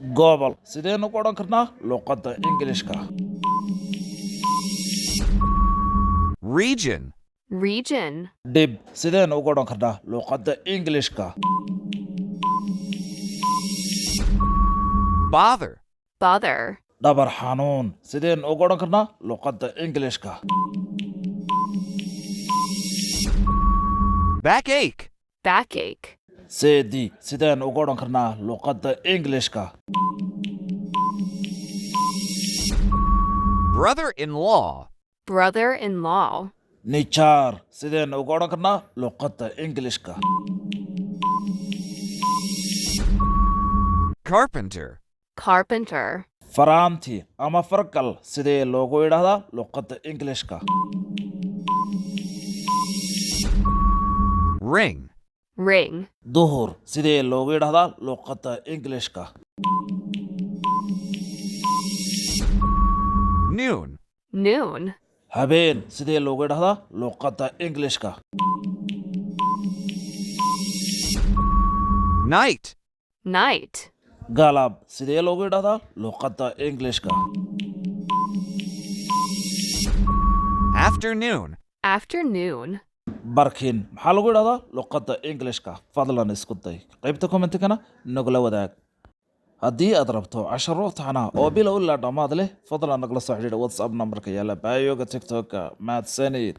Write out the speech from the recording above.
Gobol sideen ugu odhan karnaa luqadda Ingilishka? Region. Region. Dhib sideen ugu odhan karnaa luqadda Ingilishka? Bother. Bother. Dhabar xanuun sideen ugu odhan karnaa luqadda Ingilishka? Backache. Backache. Seedi sideen ugu odhan karnaa luqadda Ingilishka? Brother in law. Brother in law. Nijaar sideen ugu odhan karnaa luqadda Ingilishka? Carpenter. Carpenter. Faraanti ama fargal sidee loogu idhaahdaa luqadda Ingilishka? Ring. Ring. Duhur sidee loogu idhaahdaa luqadda Ingilishka? Noon. Noon. Habeen sidee loogu idhaahdaa luqadda Ingilishka? Night. Night. Galab sidee loogu idhaahdaa luqadda Ingilishka? Afternoon. Afternoon. Barkin maxaa lagu idhahdaa luqadda Ingilishka? Fadlan isku day, qaybta commentikana nagula wadaag. Haddii aad rabto casharo taxana oo bilow ilaa dhammaad leh, fadlan nagala soo xidhiidha WhatsApp nambarka yaala baayoga TikToka. Mahadsanid.